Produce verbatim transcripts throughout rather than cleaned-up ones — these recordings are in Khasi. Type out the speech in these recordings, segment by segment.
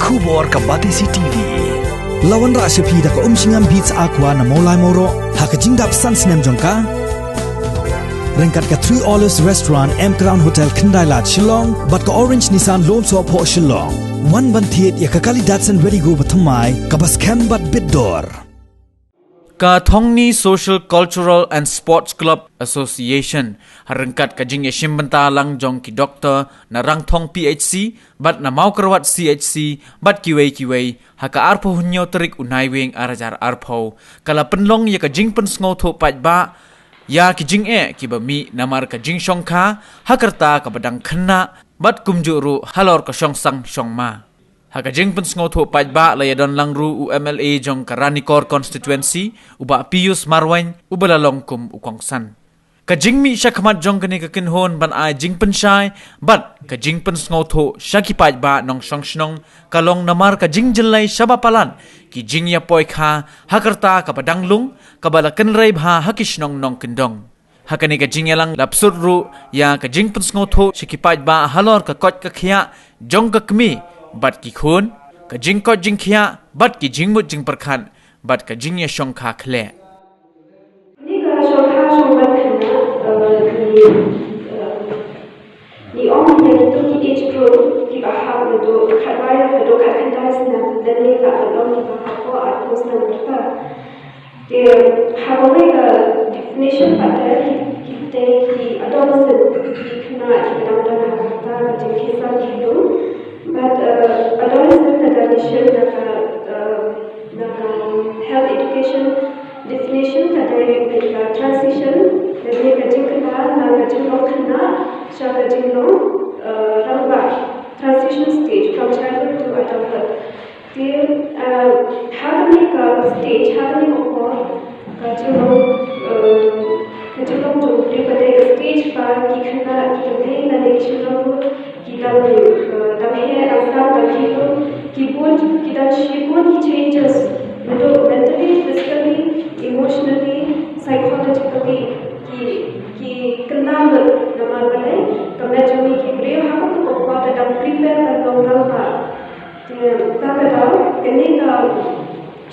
Khubor ka Batesi T V. La wanrah sha phi da ka Umshngam Beats Aqua na Mawlai Mawroh ha ka jingdap san snem jong ka. Ryngkat ka Three Olives Restaurant, M Crown Hotel, Khyndai Lad, Shillong, bad ka Orange Nissan Lumsohphoh, Shillong. Wan ban thied ïa ka kali Datsun Redi-GO bathymmai kaba skhem bad bit dor. Ka Thongni Social Cultural and Sports Club Association, ha ryngkat ka jingïashim bynta lang jong ki doktor na Rangthong P H C bad na Mawkyrwat C H C bad kiwei kiwei, ha ka arphew hynñiew tarik u Naiwieng ar hajar arphew, ka la pynlong ïa ka jingpynsngewthuh paidbah ïa ki jingeh kiba mih namar ka jingshongkha ha ka rta kaba dang khynnah bad kumjuh ruh halor ka shongsang shongma. Ha ka jingpynsngewthuh paidbah la ïadon lang ruh u M L A jong ka Ranikor Constituency, u Bah Pius Marwein, uba la long kum u kongsan. Ka jingmih shakhmat jong kane ka kynhun ban ai jingpynshai bad ka jingpynsngewthuh sha ki paidbah nongshong shnong ka long namar ka jingjyllei shaba palat ki jingïapoikha ha ka rta kaba dang lung, kaba la kynrei bha ha ki shnong nongkyndong. Ha kane ka jingïalang la pynshai ruh ïa ka jingpynsngewthuh sha ki paidbah halor ka koit ka khiah jong ka kmie bad ki khun, ka jingkoit jingkhiah bad ki jingmut jingpyrkhat, bad ka jingïashongkha khleh. Kane ka shongkha shongman khynnah, eh, ngi, eh, ngi ong ïa kito ki age group kiba hap naduh khatwei haduh khatkhyndai snem, lane la ka long kiba hapoh arphew snem bynta. Te ha kawei ka definition pat te ki, ki te ki adolescent, ki khynnah kiba dang don ha ka rta ka jingkhie san khie lum. But, eh, adolescent lada ngi shim na ka, eh, na ka health education definition, ka dei ka transition, ka dei ka jingkynmaw na ka jinglong khynnah sha ka jinglong, eh, rangbah, transition stage from childhood to adulthood. Te, eh, ha kane ka stage, ha kane ka por, ka jinglong, eh, ka jinglong jong u briew ka dei ka stage ba ki khynnah, ki kynthei lane ki shnong ruh ki dang, eh, dang heh, dang sam, dang khyllung, ki bun, ki dang shibun ki changes, naduh mentally, physically, emotionally, psychologically, ki, ki kynmaw lut namar balei ka met jong ngi ki briew ha kato ka por ka dang prepare ban long rangbah. Te ta ka daw kane ka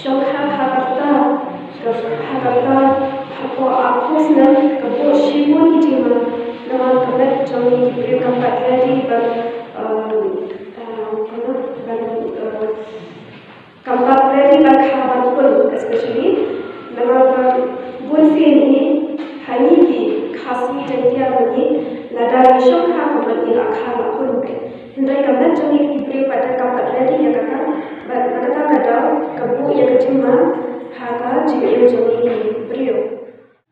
shongkha ha ka rta, ka ha ka rta, hapoh arphew snem ka buh shibun ki jingma, namar ka met jong ngi ki briew kam pat ready ban, um, um, ban, uh, kam pat ready ban kha ban pun, especially namar ba bun sien hi ha ngi ki Khasi Jaiñtia ma ngi, lada ngi shongkha ka mut ngi la kha la pun beit. Hynrei ka met jong ngi ki briew pat te kam pat ready ïa kata, bad na kata ka daw ka buh ïa ka jingma ha ka jingim jong ngi ki briew.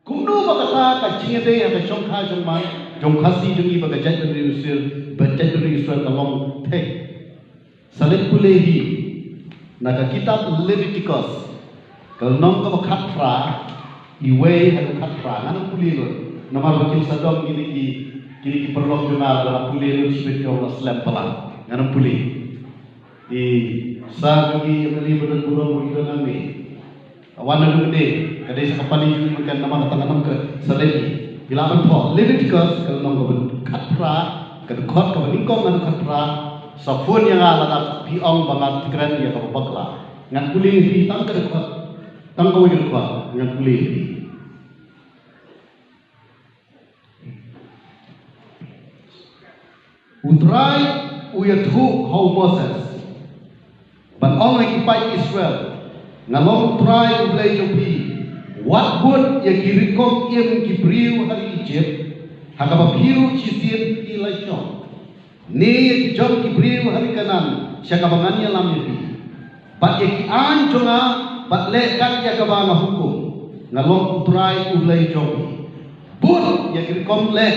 Kumno ba kata ka jingïadei ha ka shongkha shongman jong Khasi jong ngi bad ka jaitbynriew Israel, bad jaitbynriew Israel ka long thik. Sa leit pule hi na ka kitab Leviticus, ka lynnong kaba khatphra, iwei haduh khatphra, ngan ym pule lut. Namar ba kin sa don kine ki, kine ki paralok jong nga ba la pule lut shibit, ki ong la slem palat. Ngan ym pule. I sa jong ki ïa kane ba don burom ba ki don nangne. Wan na lynde, ka dei sa ka pani jong ngi mynta namar kata ngan ym kren. Sa leit hi. Phi lah ban thoh Leviticus ka lynnong kaba khatphra, ka dkhot kaba nyngkong haduh khatphra. Sa phone ïa nga lada phi ong ba nga kren ïa kaba bakla. Ngan pule hi tang ka dkhot, tang kawei ka dkhot, ngan pule hi. U Trai u ïathuh ha u Moses ban ong ha ki paid Israel, nga long U Trai U Blei jong phi. Wat bud ïa ki rukom im ki briew ha ri Ijipt, ha kaba phi ruh shisien phi la shong, ne ïa ki jong ki briew ha ri Kanaan sha kaba ngan ïalam ïa phi. Bad ïa ki aiñ jong nga, bad leh kat ïa kaba nga hukum. Nga long U Trai U Blei jong phi. Bud ïa ki rukom leh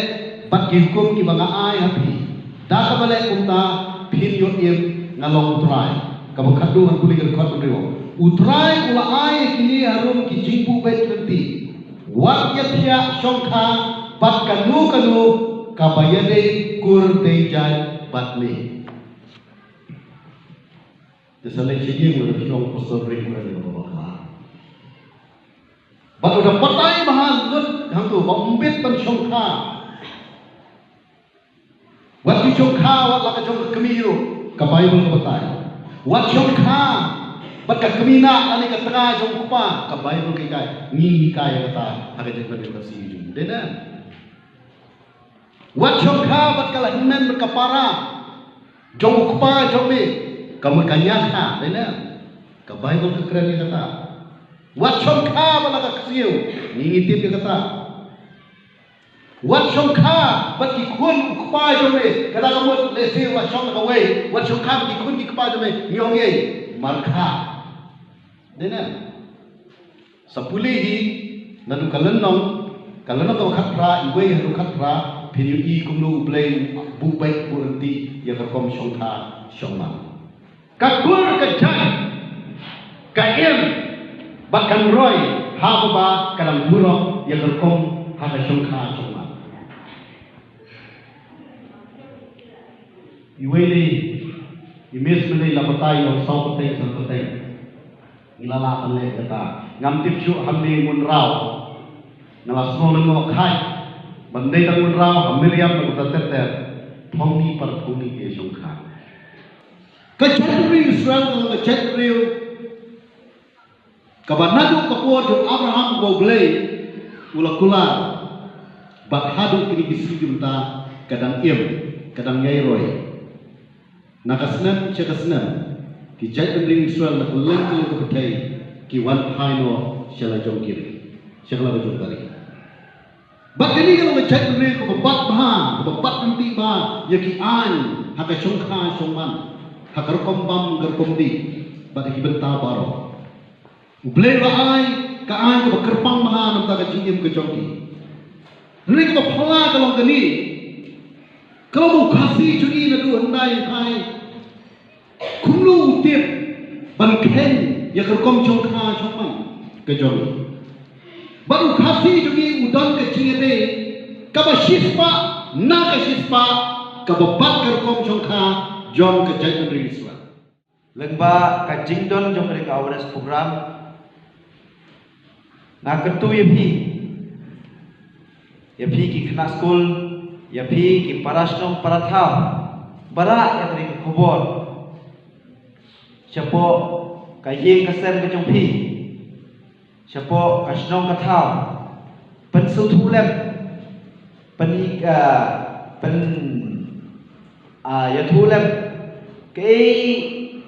bad ki hukum kiba nga ai ha phi. Da kaba leh kumta phin ïoh im, nga long U Trai. Kaba khatduh ngan pule ka dkhot hynriew. U Trai u la ai ïa kine harum ki jingbuh beit lynti. Wat ïa thiah shongkha bad kano kano kaba ïadei kur dei jait bad me. Te sa leit sha ïing, lada phi ong pastor ring, kren ïa kaba bakla. Bad u da batai bha lut hangto ba ym bit ban shongkha. Wat ju shongkha wat la ka jong ka kmie ruh, ka Baibl ka batai. Wat shongkha bad ka kmie lane ka tnga jong u kpa, ka Baibl ka hikai, ngi hikai ïa kata ha ka jingpynbeit ka si jong. Dei ne? Wat shongkha bad ka la hynmen bad ka para jong u kpa jong me, ka mut ka ñiangkha, dei ne? Ka Baibl ka kren ïa kata. Wat shongkha bad la ka ksiew, ngi ngi tip ïa kata. Wat shongkha bad ki khun u kpa jong me, kata ka mut lehse wat shong la kawei, wat shongkha bad ki khun ki kpa jong me, ngi ong ei, markha. Dei ne? Sa pule hi, naduh ka lynnong, ka lynnong kaba khatphra, iwei haduh khatphra, phin ïohi kumno U Blei u buh beit buh ryntih ïa ka rukom shongkha shongman. Ka kur ka jait, ka im bad kan roi ha kaba ka dang burom ïa ka rukom ha ka shongkha shongman. Iwei ne i miss mynne la batai ïa u saw pateng san pateng. Ngi la lah ban leh kata. Ngam tip shuh ha mynne ngun raw. Nga la sngew lyngngoh khait. Ban dei tang ngun raw ha Miriam bad uta ter ter. Thong ni par thong ni ki shongkha. Ka jaitbynriew Israel ka long ka jaitbynriew kaba naduh ka por jong Abraham ba U Blei u la kular bad haduh kine ki sngi ki bynta ka dang im, ka dang ïai roi. Na ka snem sha ka snem ki jaitbynriew Israel na kylleng kylleng ka pyrthei ki wan phai noh sha la jong ki ri, sha la jong ka ri. Bad kane ka long ka jaitbynriew kaba bat bha, kaba bat ryntih bha ïa ki aiñ ha ka shongkha shongman, ha ka rukom bam ka rukom dih, bad ha ki bynta baroh. U Blei u la ai ka aiñ kaba kyrpang bha na ka bynta ka jingim ka jong ki. Hynrei kaba phylla ka long kane, ka long ba u Khasi jong ngi naduh hyndai hyndai kumno u tip ban kheiñ ïa ka rukom shongkha shongman ka jong ngi. Bad u Khasi jong ngi u don ka jingïadei kaba shispah na ka shispah kaba bat ka rukom shongkha jong ka jaitbynriew Israel. Lyngba ka jingdon jong kane ka awareness program, nga kyntu ïa phi, ïa phi ki khynnah skul, ïa phi ki para shnong para thaw, ba rah ïa kane ka khubor shapoh ka ïing ka sem ka jong phi, shapoh ka shnong ka thaw, pynsngewthuh lem, pyn, ah, pyn, ah, ïathuh lem kaei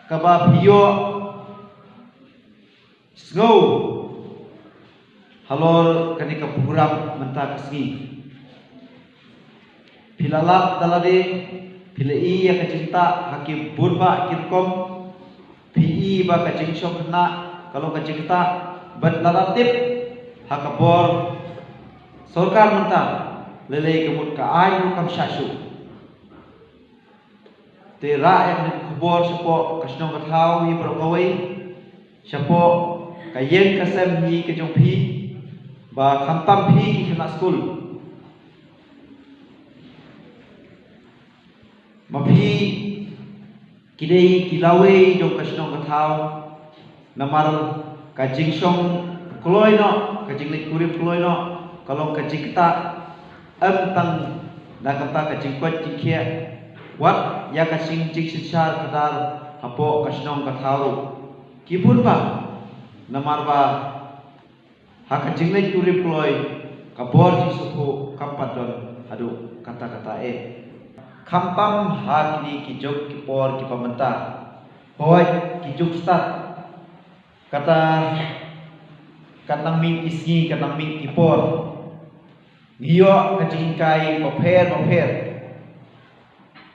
kaba phi ïoh sngew halor kane ka program mynta ka sngi. Phi la lap da lade, phi la ïohi ïa ka jingtah ha ki bun bah ki rukom, phi ïohi ba ka jingshong khynnah ka long ka jingtah, bad lada tip ha ka bor sorkar mynta, lei lei ka mut ka aiñ ruh kam shah shuh. Te rah ïa kane ka khubor shapoh ka shnong ka thaw hi baroh kawei, shapoh ka ïing ka sem hi ka jong phi, ba khamtam phi ki khynnah skul, ma phi ki dei ki lawei jong ka shnong ka thaw. Namar ka jingshong kloi noh, ka jingleit kurim kloi noh ka long ka jingktah, em tang na ka bynta ka jingkoit jingkhiah, wat ïa ka jing, jingsynshar khadar hapoh ka shnong ka thaw ruh. Ki bun bah, namar ba ha ka jingleit kurim kloi, ka bor jingsngewthuh kam pat don haduh katta katta eh. Khamtam ha kine ki juk ki por kiba mynta, hooid ki juk stad, kata, kat nang mih ki sngi, kat nang mih ki por, ngi ïoh ka jinghikai bapher bapher.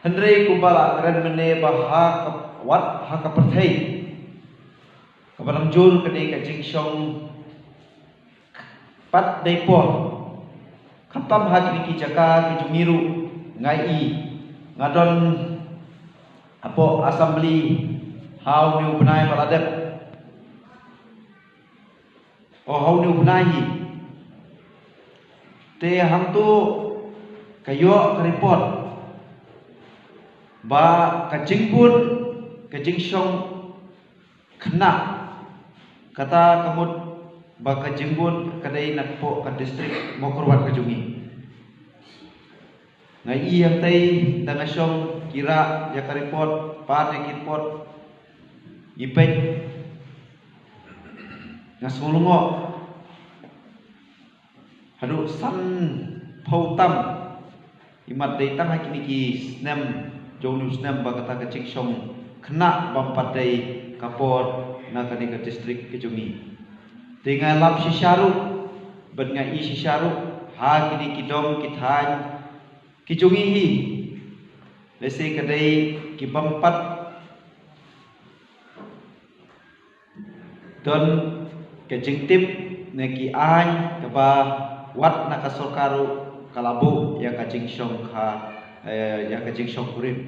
Hynrei kumba la kren mynne ba ha ka, wat ha ka pyrthei kaba dang jur ka dei ka jingshong pat dei por. Khamtam ha kine ki jaka ki jong ngi ruh nga ïohi, nga don hapoh assembly ha une u bnai ba la dep, o ha une u bnai hi. Te hangto ka ïoh ka report ba ka jingbun ka jingshong khynnah, kata ka mut ba ka jingbun ka dei na hapoh ka district Mawkyrwat ka jong ngi. Nga ïohi hangtei da nga shong ki rah ïa ka report, pan ïa ki report, Ngi peit, nga sngew lyngngoh haduh san phew tam. Imat dei tang ha kine ki snem, jong u snem ba kata ka jingshong khynnah bym pat dei ka por na kane ka district ka jong ngi. Te nga lap shisha ruh bad nga i shisha ruh ha kine ki dong ki thaiñ ki jong ngi hi. Lehse ka dei ki bym pat don ka jingtip ne ki aiñ kaba wat na ka sorkar ruh ka la buh ïa ka jingshong kha, eh, ïa ka jingshong kurim.